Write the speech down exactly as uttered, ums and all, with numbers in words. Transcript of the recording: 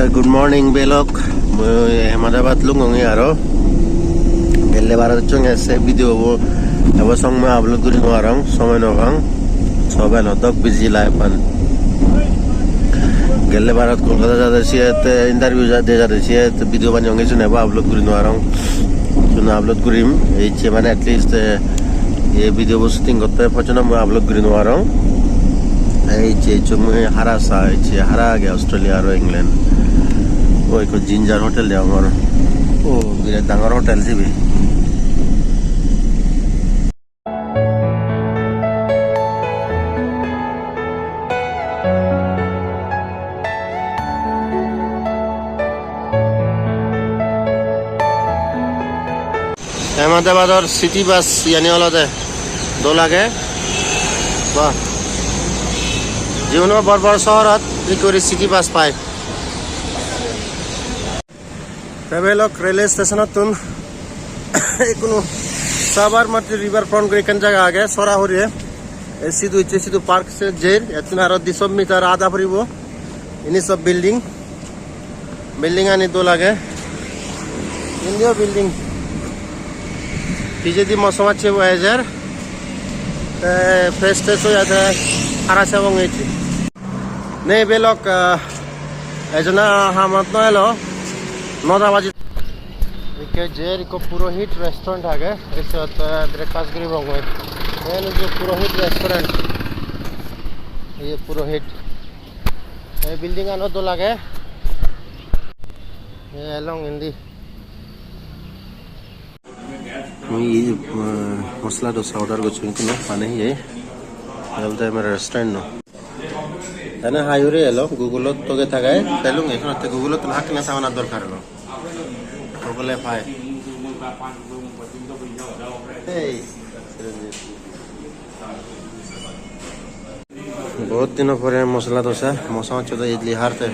Good morning, belok. Mui Ahmedabad lungongi aro. Gelle barot chunge se video bo ebo song mui upload guri no parong, somoi no pang. Sobe no dok busy life an. Gelle barot Kolkata jade siyot, eh, interview jade jade siyot video baneyongi, sune ebo upload guri no parong. Sune upload gurim. Ecche mane at least, eh, ei video bo shooting gotte pojjonto mui upload guri no parong. Ei je ecche mui hara sa, ecche hara age Australia aro England. O ekko Ginger Hotel degongor. O birat dangor hotel sibe. Ahmedabador city bus yani olode dol age. Bah. Jiguno bor bor sohorot ikko guri city bus pai. Te belok railway stationottun ekkunu Sabarmati river front guri ekkan jaga age, sora hure. E sidu icche sidu park se jer, ettun aro diso meter ada puribo. Indi sob building. Building ani dol age. Indiyo building. Pijedi mosong acche bo ejer. Te fresh tresh oi ate hara sebong ecche. Nei belok, ah, ejona hamot no elo, noda baji. Ikke jer ikko Purohit restaurant age, ei siyot, ah, breakfast guribongoi. Iyen ikko Purohit restaurant. Ei Purohit. Ei building ano dol age. Ei along indi. Mui, eh, masala dosa order gocchong, hintu no pane ye. Olode amar restaurant no. Tane hai hure elo, Google-ot toge tagai, pelung, ekkan atte Google-ot hakkene sabana dorkar elo. Google-e pai. Hey. Bahut dino pore masala dosa, mosa hocche do idli harte.